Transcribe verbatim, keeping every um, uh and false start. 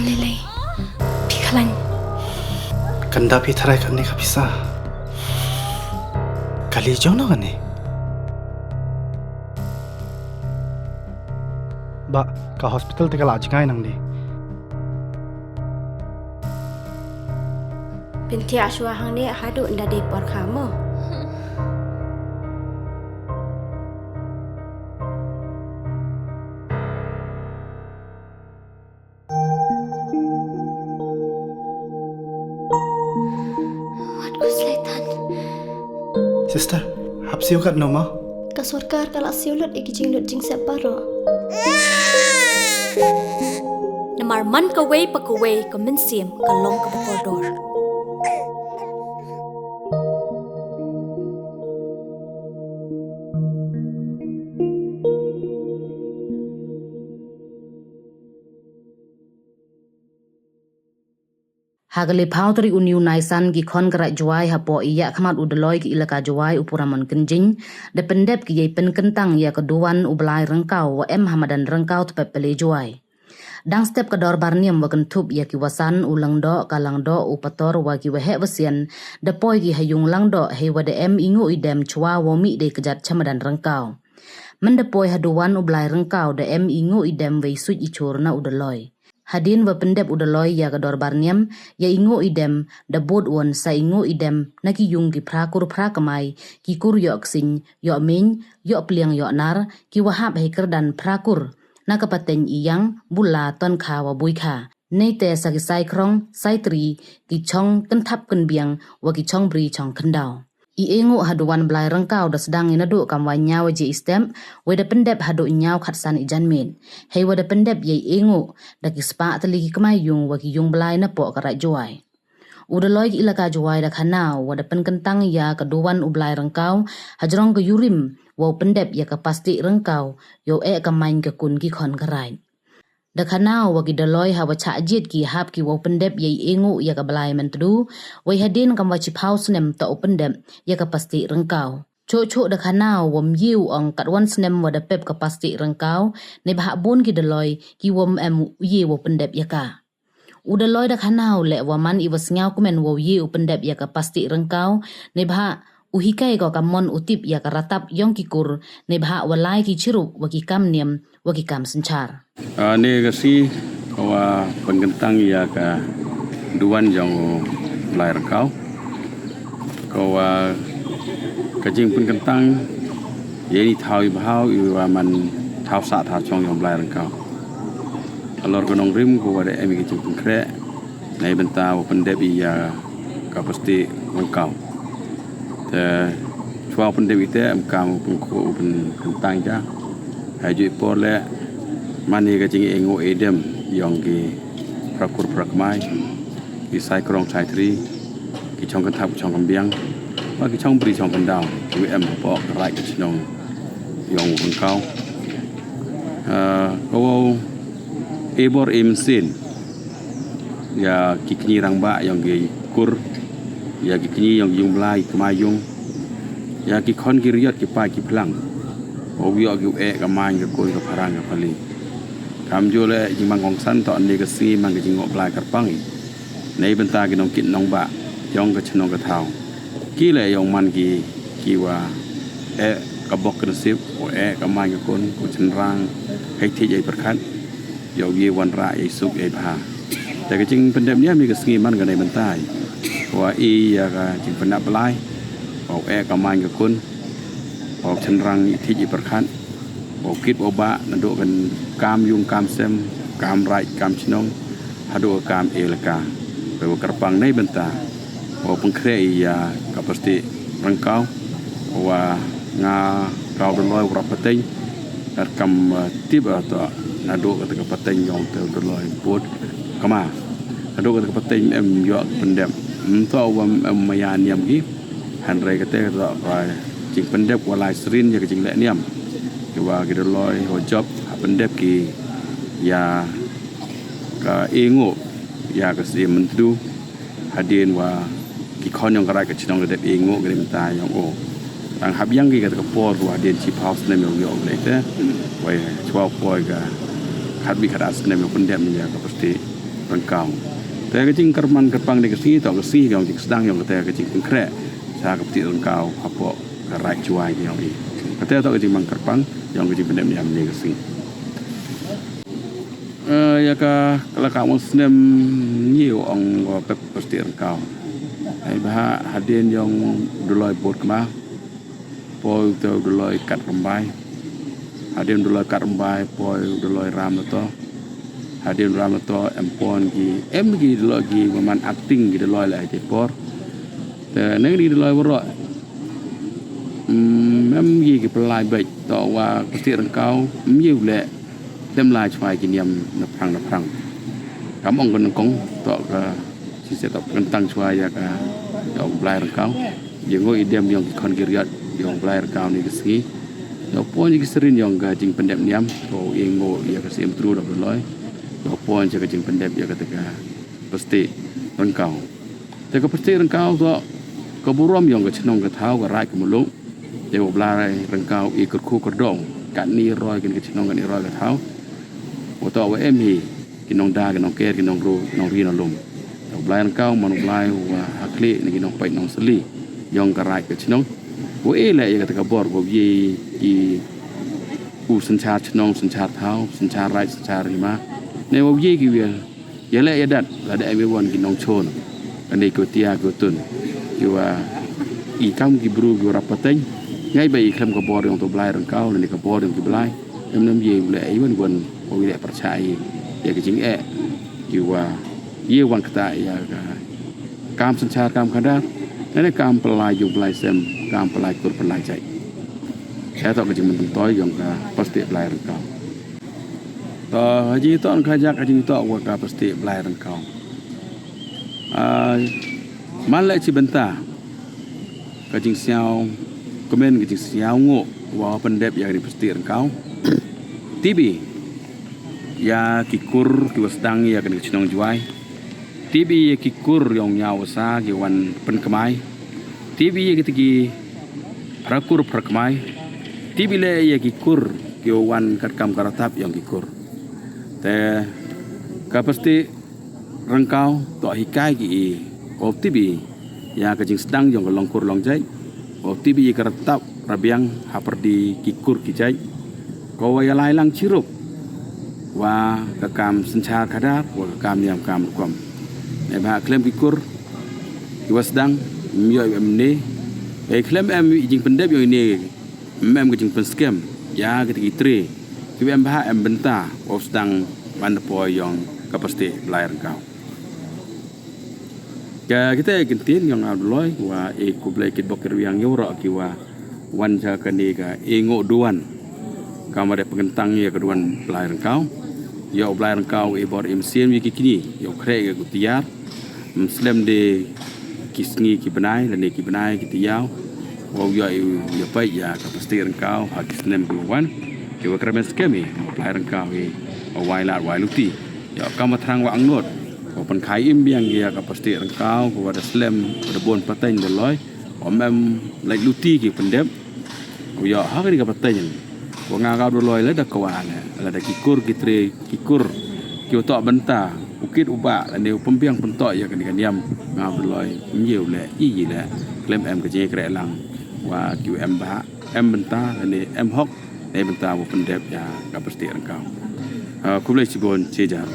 Lele, phi khlañ. Kanda phi tharai kane ka pisa. Kali jong no kane. Ba, ka hospital te ka la jngai nang di. Pynthia shwa hangne haduh nda dei por kha mo. Wat ku slaitan. Sister, hap siu kat no ma? Ka sorkar ka la siu lut i ki jinglut jingsep baroh. Namar man kawei pa kawei ka mynsiem ka long kaba kordor. Ha ka le phaw tarik u ni u Naisan ki khon ka Raij Jowai hapoh i yakhmat u Daloi ki Elaka Jowai u Puramon Kynjing da pyndep ki yei pynkyntang ya ka duwan u Blai Ryngkaw wa em ha madan Ryngkaw Tpep Pale Jowai. Dang step ka dorbar niam wa kynthup ya ki wasan u Langdoh, ka Langdoh, u Pator wa ki waheh wasian da poi ki ha yung Langdoh hei wa da em i nguh i dem chwa wow mih dei kjat cha madan Ryngkaw. Mynda poi ha duwan u Blai Ryngkaw da em i nguh i dem wei suit i chur na u Daloi. Hadien wa pyndep u Daloi ya ka dorbar niam ya i nguh i dem da bud won sa i nguh i dem na ki yung ki phra kur phra kmai, ki kur yoh ksing, yoh meiñ, yoh pliang, yoh nar, ki wa hap hei kyrdan phra kur na ka pateng Iyang, Bula, Tonkha wa Buikha. Neite sa ki Saikrong, Saitri, ki chong kynthap kynbiang wa ki chong bri chong khyndaw. I e nguh ha duwan Blai Ryngkaw da sdang i naduh kam wa ñiaw waje i step, wei da pyndep haduh ñiaw khatsan i janmiet. Hei wa da pyndep ya i e nguh da ki spah tylli ki kmai yung wa ki yung blai napoh ka Raij Jowai. U Daloi ki Elaka Jowai da khana u wa da pynkyntang ya ka duwan u Blai Ryngkaw hajrong ka yurim wow pyndep ya ka pastik ryngkaw yow eh ka main ka kun ki khon ka raij. Da khana u wa ki Daloi ha wa chah jied ki hap ki wow pyndep ya i e nguh ya ka Blai Myntdu, wei hadien kam wa chiphaw snem toh u pyndep ya ka pastik ryngkaw. Choh choh da khana u wom ye u ong katwan snem wa da pep ka pastik ryngkaw, neibhah bun ki Daloi ki wom em u ye wow pyndep ya ka. U Daloi da khana u leh wa man i wa sngiaw kmen wow ye u pyndep ya ka pastik ryngkaw, neibhah u hikai ko ka mon u tip ya ka ratap yong ki kur, neibhah wa lai ki chirup wa ki kam niam wa ki kam synchar. Ah, ne ka sngi ka wa pynkyntang ya ka duwan yong u Blai Ryngkaw. Ka wa ka jingpynkyntang ya ini thaw i bhaw i wa man thaw sah thaw chong yong u Blai Ryngkaw. Halor ka nongrim ka wa da em i ka jingpynkhreh neibynta wow pyndep i ya ka pastik ryngkaw. Te chwa wow pyndep i te em kam u pynkhuh u pyn-, pyntang ja. Haju i por le man i ka jing e nguh e dem yong ki phra kur phra kmai, ki Saikrong Saitri, ki chong kynthap chong kynbiang, wa ki chong bri chong khyndaw ki wa em hapoh ka raij ka chnong yong u Ryngkaw. Ah, ka wow e bor e mynsiem ya ki kñi rangbah yong ki kur, ya ki kñi yong ki yung blai, ki kmai yung, ya ki khon ki riot, ki pai ki phlang. Wow yoh ki u eh ka main ka kun, ka pharang ka pali. Kamjooh le jingmang kongsan toh ne ka sngi man ka jingngoh blai kyrpang i neibynta ki nongkit nongbah yong ka chnong ka thaw. Ki le yong man ki, ki wa eh ka bok ka nasip, u eh ka main ka kun, u chynrang hei thik hei pyrkhat, yow ye wanrah, ye suk, ye bha. Te ka jingpyndep niam ya ka sngi man ka neibynta i wa i ya ka jingpyndep blai, wow eh ka main ka kun, wow chynrang i thik i pyrkhat, wow kit wow bah naduh ka kam yung kam sem, kam raij kam chnong, haduh ka kam elaka. Wei wa kyrpang neibynta wow pynkhreh i ya ka pastik ryngkaw wa nga ka u Daloi u rap pateng. Ar kam, eh, tip, eh, toh naduh kata ka pateng yong te u Daloi bud kama. Naduh kata ka pateng em yoh ka pyndep. Em toh wa em maya niam ki. Hynrei kata ka toh ka jingpyndep wa lai srin ya ka jingleh niam. Ki wa ki Daloi wa jop ha pyndep ki ya ka e nguh ya ka Syiem Myntdu. Hadien wa ki khon yong ka raij ka chnong da dep e nguh ka rim ta yong o. Tang hap yang ki kata ka por wa hadien chiphaw snem yow yoh u leh te. Wei chwa poi ka khatwi khatar snem yow pyndep ya ka pastik Ryngkaw. Te ka jingkyrman kyrpang ynne ka sngi toh ka sngi yong ka jingsdang yong kata ka jingpynkhreh cha ka pyrthai Ryngkaw hapoh ka Raij Jowai yong i. Kata toh ka jingman kyrpang yong ka jingpyndep niam ynne ka sngi. Eh, ya ka, ka la ka mon snem ni ong wa pep pyrthai Ryngkaw. Hei bha hadien yong Doloi Bot Kma. Poi u te u Doloi Kat Rymbai. Hadien u Doloi Kat Rymbai, poi u Doloi Ram Lato. Hadien Ram Lato, em pon ki, em ki Doloi ki, man acting ki Doloi la ai te por. Te neng ki Doloi waroh. Mm, em ki ki pynlai beit, toh wa pyrthai Ryngkaw, em ye u leh, dem lai chwa ki niam na phrang na phrang. Kam ong ka nyngkong, toh ka, chi se toh kyntang chwa ya ka, ya u Blai Ryngkaw. Ye ngo i dem yong ki khon ki riat, yong Blai Ryngkaw ynne ka sngi. Yow pon ya ki syrin yong ka jingpyndep niam, toh ye ngo ya ka Siem Tru dap Doloi. Yow pon ya ka jingpyndep ya kata ka pyrthai Ryngkaw. Te ka pyrthai Ryngkaw toh ka burom yong ka chnong ka thaw ka raij ka muluk. Te u Blai Ryngkaw i kyrkhu kyrdong. Katni roi kin ka chnong katni roi ka thaw. Wa toh wa em hi ki nongda, ki nongker, ki nongru, ki nongri nonglum. Te u Blai Ryngkaw man u Blai wa ha khlieh na ki nongpait nongsylli yong ka raij ka chnong. Wa e leh ya kata ka bor wa ye ki u synchar chnong, synchar thaw, synchar raij, synchar hima. Ne wa ye ki wa ya leh ya dat, lada em i wan ki nongchon. Ane ki wa tia ki wa tun. Ki wa i kam ki bru ki wa rap pateng. Ngai ba i khlem ka bor yong u Blai Ryngkaw, lane ka bor yong ki Blai. Em nam ye u leh i wan wan, wa i leh pyrchah i. Ya ki jingeh. Ki wa ye wan kata ya ka kam synchar kam khadar. Lane kam pynlai yung pynlai sem, kam pynlai kur pynlai jait. Ya toh ka jingmyntoi yong ka pyrthai Blai Ryngkaw. Toh, ha jingtoh ka jak, ha jingtoh wa ka pyrthai Blai Ryngkaw. Ah, man leh chi bynta ka jingsñiaw kmen, ka jingsñiaw ngooh wa pyndep ya ka pyrthai Ryngkaw. Tip i ya ki kur ki wa sdang ya ka chnong Jowai. Tip i ya ki kur yong ñiaw wa sa ki wan pynkmai. Tip i ya ki tiki phra kur phra kmai. Tip i leh ya ki kur ki wa wan katkam ka ratap yong ki kur. Te ka pyrthai Ryngkaw toh hikai ki i. Wow tip i ya ka jingsdang yong ka long kur long jait. Wow tip i ya ka ratap rabiang hapyrdi ki kur ki jait. Ko wa ya lai lang chirup wa ka kam synchar khadar, wa ka kam niam kam rukom. Ne bha khlem ki kur ki wa sdang, em yoh em ne. E khlem em i jingpyndep yong i ne, em em ka jingpynskhem ya ki tiki tre. Ki wa em bha em bynta wow sdang man da poi yong ka pyrthai Blai Ryngkaw. Ka kita e kyntien yong nga Doloi, wa e khublei kitbok kirwiang yow roh ki wa wan cha kani ka e ngooh duwan. Kam wa da pynkyntang ya ka duwan Blai Ryngkaw. Yow Blai Ryngkaw e bor im siem ya ki kini, yow khreh ya ka tiar. Em slem de ki sngi ki bnai, lane ki bnai ki tiar. Wow yoh i ya pait ya ka pyrthai Ryngkaw ha ki snem ki wa wan. Ki wa kyrmen skhem i, Blai Ryngkaw i, wa wai lad wai luti. Yow kam wa thrang wa angnud. Wa pynkhai im biang ya ka pyrthai Ryngkaw, wa da slem, wa da bun pateng Doloi. Wa em em lait luti ki pyndep. Wa yoh ha kani ka pateng. Wa nga ka Doloi lada ka wa leh, lada ki kur ki tre ki kur. Ki wa toh bynta, u kit u bah, lane u pynbiang pyntoh ya kani ka niam. Nga Doloi, em ye u leh, i ye leh. Khlem em ka jingkreh lang. Wa ki wa em bha, em bynta, lane em hok. Nei bynta wa pyndep ya ka pyrthai Ryngkaw. Ah, khublei chibun, chi jar.